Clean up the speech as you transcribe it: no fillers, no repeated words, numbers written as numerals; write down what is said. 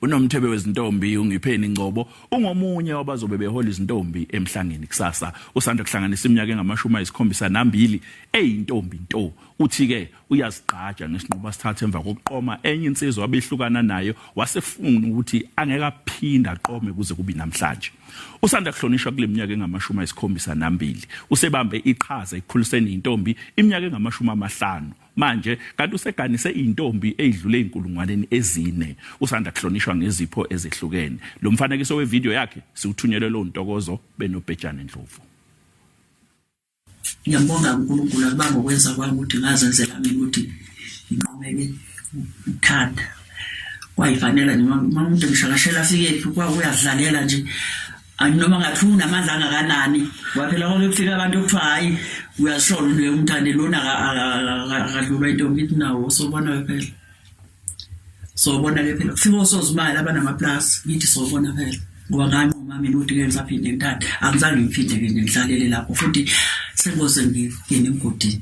Unomthebe wezintombi uNgipheni Ngcobo ungomunye wabazobe behola izintombi emhlangeni kusasa. Usanda kuhlanganisa iminyaka engamashumi ayisikhombisa nambili eyintombi nto. Uthi-ke uyazigqaja ngesinqumo asithathe emva kokuqoma enye insizwa abehlukana nayo wasefuna ukuthi angeke aphinde aqome kuze kube namhlanje. Usanda kuhlonishwa kule minyaka engamashumi ayisikhombisa nambili. Usebambe iqhaza ekukhuliseni intombi iminyaka engama-50 manje, kanti useganise intombi eyidlule inkulungwaneni ezine. Usanda kuhlonishwa ngezipho ezehlukene. Lo mfanekiso wevideo yakhe siwuthunyelelwe uNtokozo benoBhejane Ndlovu. Ngiyambonga uNkulunkulu, akubanga ukwenza kwami ukuthi ngazenzela mina ukuthi nginqomeke ukuthanda. Kwayifanela nje uma umuntu ngishakashela afike kwakuyadlalela nje, noma ngathi unamandla angakanani, ngoba phela kwake kufika abantu okuthiwa hhayi uyazihlola unuye umthande lona akadlulwa intombi, ngithi nawo sobona-ke phela, sobona-ke phela. Kufika osozimali abanamaplasi, ngithi sobona phela, ngoba nganquma mina ukuthi ngeke ngisaphinde ngithande. Angizange ngiphinde-ke nje ngihlalele lapho futhi sengoze ngingene emgodini.